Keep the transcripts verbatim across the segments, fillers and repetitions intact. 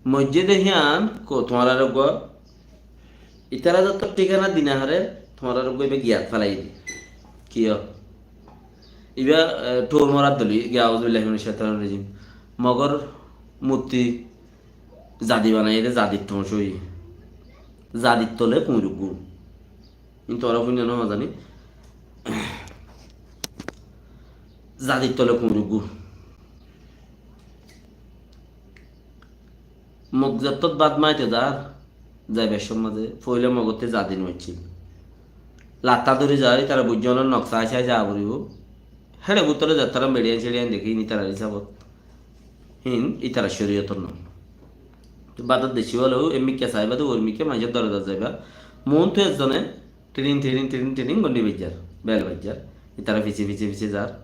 Moijjé de híyan ko tuáñrar uggúa, itará zottór thíkana di no fare, tuáñrar uggúa ibá giyat félai di. Kiyó? Ibá, e, thóur morar doli, giya, auzubillahi minash shaitanir rajim. Mogor murti zadi banaiyé de, zadir thoñc óiye. Zadir tole kuñir uggúa. Kintu añára fúinno no zani. Zadir tole kuñir uggúa. Mog zettót bát maite zar, zaibar somot de, foila mogotte zadi no accíl. Latta dóri zar, itará buijjó no, noksa sai za foribó. Héçe bútore zettóra median cedian dekí, itarár hísabot. Hín, itarár córiyotor no. Bátor deccí bóle, ó, e mikká saiba de, ór mikká maincór dorezat zaiba. Muúntu ezzone, tirin, tirin, tirin, tirin, gondi baijjar, bel baijjar. Itará fise, fise, fise zar.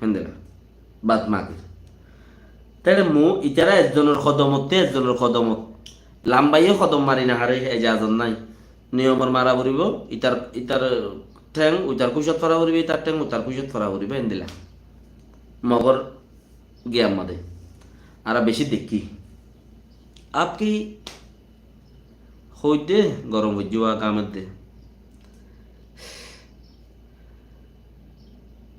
Héndilla. Bát magir. Tere mu, itará ezzonor kodomotte ezzonor kodomot. Lambaiye kodom mari no fare, ejazot nai. Niyomor mara foribó, itar, itar theng, utar kucot fora foribó, itar theng, utar kucot fora foribó, héndilla. Mogor giyar made. Añára beci dekí. Apki hoidde gorom foijjé, wa gamedde.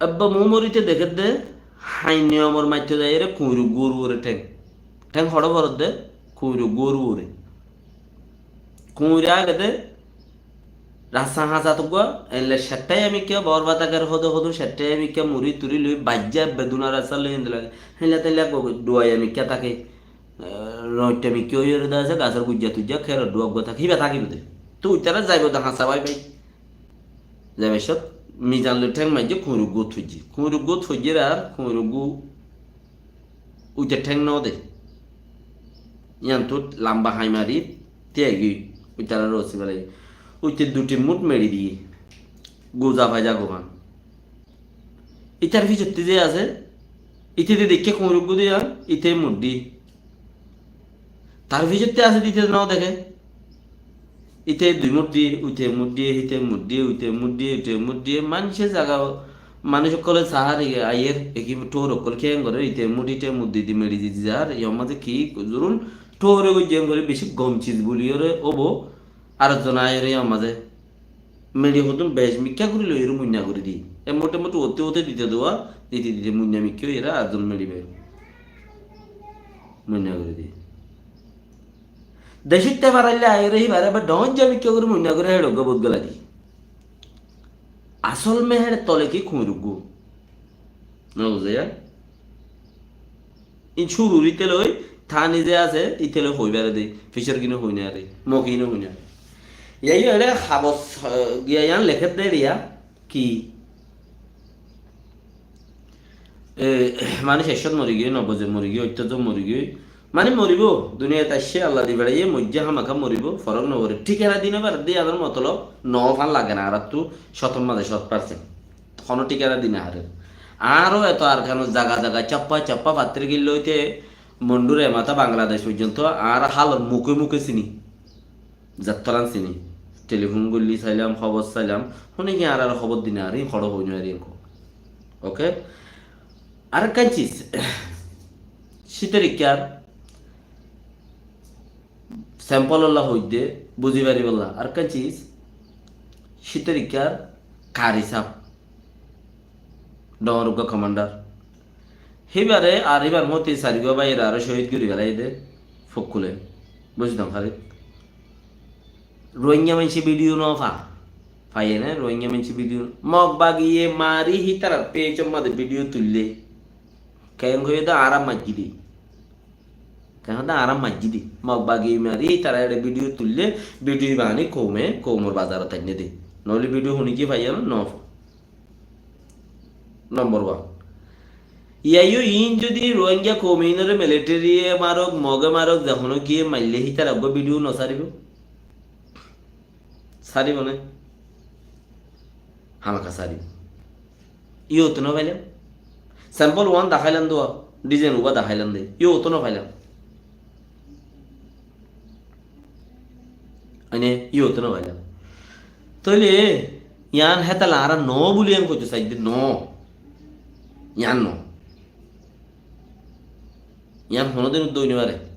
Ebba mu morite dekedde, hain niyomor maitto zaiyere kuñir uggúa ure theng. Theng hoçé foredde, kuñir uggúa ure. Kuñir agede, rasta hañsat uggúa, enle settai amikká, bor bataker hodo hodo settai amikká, muri turi loi, baijja beduna rasta loi endilla. Hénla tenla go-, duai amikká táke. E, roitta mikká óiyore de asé, gasor gujja tujja, kheror duwa uggúa táke, híba tákibo de. Toi itará zaibo de hañsa bái bái. Zaibar sot mizan loi theng maijje, kuñir uggúa foijje. Kuñir uggúa foijje ar kuñir uggúa uite theng no de. Iyan tut lamba hañ mari, tiyai goi, uitará rosi belai. Uite duti mut meri diye. Guza faiza goban. Itar fisotti ze asé, ite de deikké kuñir uggúa de ar, ite muddi. Tar fisotti asé de ite no deké. Ite dui muddi, uite muddi, ite muddi, uite muddi, uite muddi. Manúce zaga, manúc ókkole sahar aiyér, eki thóur ókkol kiyá gorér, ite muddi, ite muddi di meri di zar, iyar mazé ki zurul, thóure goijjé gorí beci gom ciz buliyóre óbo, ar zon aiyóre iyar mazé. Meri hodún bec mikká gorí loiyóre muinna gorí di. E mote mote ote ote dite duwa, dite dite muinna mikká óiyore ar zon meri bai. Muinna gorí di. Decótte faraille aiyóre híbare ba dhoóñja mikká gorí muinna gorí héçe uggúa bóut gola di. Asól mehéçe tole ki kuñir uggúa. No buzó ya? In cúrur íte loi, tani ze asé, íte loi hoi fare de, fisor gine hoi no fare, mok gine hoi no fare. Yai yó ere habor, eh, giya iyan lekér de eriya, ki? Eh, manúic ekcót mori giyói, nobboi zon mori giyói, óttor zon mori giyói. Mani moribo, duniyait aiccé, Allah di beçaiyé, moijjé hámaka moribo, forok no fore. Thíkana di no fare de, iyanor motolob no fan lage na, añárattú cótor mazé cót percent. Honó thíkana di no fare. Añáro eto Arkanor zaga zaga, chappa chappa, fattir gilla óite Mondhur e mata Bangladec foijjonto añára hálor muke muke sini. Zettóran sini. Telifon goillí sailam, hóbor sailam. Hone ki añárar hóbor di no fare, hín hoçé hoi no fare enko. Oke? Arekkán ciz. Cítor ikkár sempol olla hoidde, buzi faribólla. Arekkán ciz. Cítor ikkár kari sab. Dhoóñr uggúa komandar. Híbare ar híbar moti sarigúa báiyore aró cóhid gorí félaiye de fokkule. Buzí dong hári. Rohingya maincé bidiyo no fa. Faiye né, Rohingya maincé bidiyo. Mog bagiye mari hítarar pejor mazé bidiyo tuille. Keén hoiyé de añára maijjí de. Keén hoiyé de añára maijjí de. Mog bagiye mari hítarar ere bidiyo tuille, bidiyo bani koume, koumor bazarot ainne de. Noóile bidiyo hone ki faiye no, no fa. Nombor wan. Yai yó iín zodi Rohingya koum iínore militariye marok, moge marok, ze honó kiye maille hítara uggúa bidiyo no sáribo? Sáribo né? Hámaka sáribo. Yóto no failam. Sempol wan dahailam de, dizain uggúa dahailam de. Yóto no failam. Aine yóto no failam. Tóile yián hétalla añára no buli yián hoito saidde no. Yián no. Yián honódin uddá ói no fare.